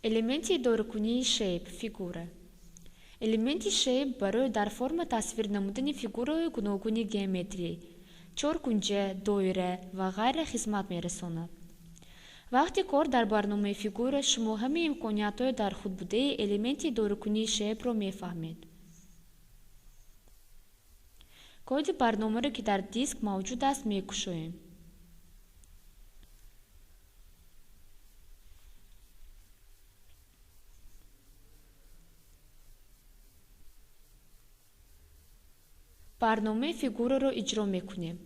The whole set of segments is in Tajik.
Элементи идоракунии Shape – фигура. Элементи Shape барои дар форма тасвир намудани фигураҳои гуногуни геометрӣ, чоркунҷа, доира ва ғайра хизмат мерасонад. Вақти кор дар барномаи фигура шумо ҳамаи имкониятҳои дар худ будаи элементи идоракунии Shape-ро мефаҳмед. Коди барномаро, ки дар диск мавҷуд аст, мекушоем. Барномаи фигураро иҷро мекунем.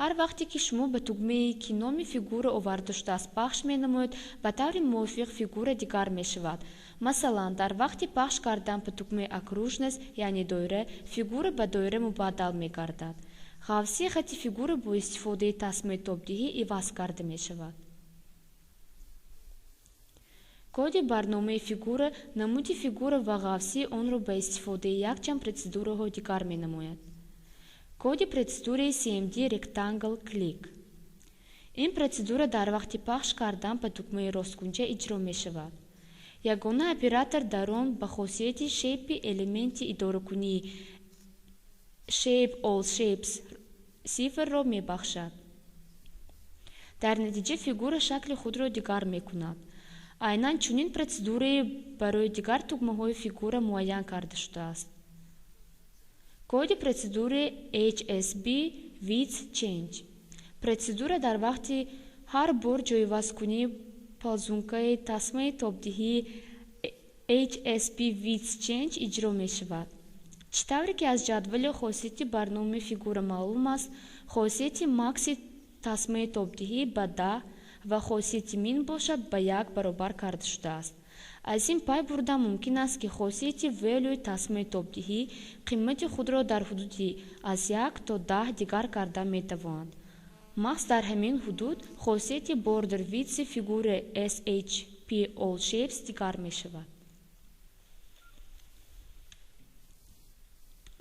Ҳар вақте ки шумо ба тугмае, ки номи фигура оварда шудааст, пахш менамоед, ба таври мувофиқ фигура дигар мешавад. Масалан, дар вақти пахш кардан ба тугмаи окружность, яъне доира, фигура ба доира мубаддал мегардад. Ғафсии хати фигура бо истифодаи тасмаи тобдиҳӣ иваз карда мешавад. Коди барномаи фигура намуди фигура ва ғафсии онро ба истифодаи якчанд процедураҳо дигар менамояд. Коди процедураи CMD Rectangle Click. Ин процедура дар вақти пахш кардан ба тугмаи росткунҷа иҷро мешавад. Ягона оператор дар он ба хосияти Shape элементи идоракунии Shape All Shapes сифрро мебахшад. Дар натиҷа фигура шакли худро дигар мекунад. Айнан чунин процедурае барои дигар тугмаҳои фигура муайян карда шудааст. Коди процедураи HSB Width Change. Процедура дар вақти ҳар бор ҷойивазкунии ползункаи тасмаи тобдиҳии HSB Width Change иҷро мешавад. Чӣ тавре ки аз ҷадвали хосияти барномаи фигура маълум аст, хосияти Max-и тасмаи тобдиҳӣ ба 10 ва хосияти Min бошад ба 1 баробар карда шудааст. Аз ин пай бурдан мумкин аст, ки хосияти Value тасмаи тобдиҳӣ қимати худро дар ҳудуди аз 1 то 10 дигар карда метавонад. Маҳз дар ҳамин ҳудуд хосияти Border Width фигураи SHP All Shapes дигар мешавад.